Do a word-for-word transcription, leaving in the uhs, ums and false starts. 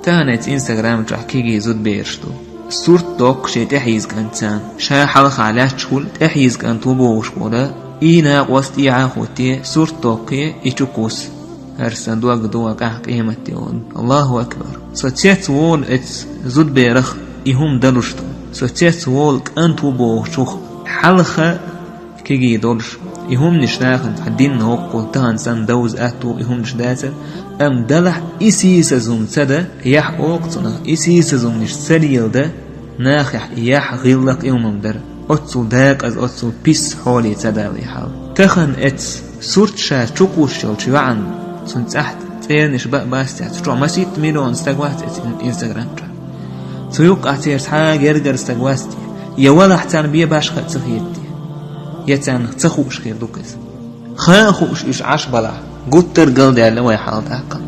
Тахана эцу Instagram чохь кегий зудабераш ду. Сурт доккху шен тӀехьийза кӀантана. Ша хьалха лаьтташ хуьлу, тӀехьийза кӀант ву бохуш волу, и накъост тӀехьа а хӀоттий, сурт доккхий, и чу кхуссу. ХӀара сан дог ду ван къаьхьа къематде волу. Аллаху акбар. Со цец волу эцу зудаберах и хӀума далуш ду. Со цец волу кӀант ву бохучух хьалха кегий долуш. И хӀуманаш нахана цхьа динна хӀоккхул тахана санна довза аьтту и хӀуманаш дацара, амма далахь и сийсаза хӀума ца дан, яхь оха цунах, и сийсаза хӀуманаш ца леладан, нахехь яхь, гӀиллакх и хӀумам дара. Оццул декъаза, оццул пис хьоле ца далий хьал. Тахана эцу сурт ша чу кхуссуш йолчу йоӀанна, цунна цӀахь цӀерниш баа бац те, цу чохь масийтта миллион стаг вац эцу ин-, Instagram чохь. Цу юккъахь церан цхьа а гергара стаг вац те, я валахь царна бен башха а ца хета те, я царна ца хууш хир ду-кх иза. Хан а хууш уьш Ӏаш балахь, гуттар а галдаьлла вай хьал тӀаккха.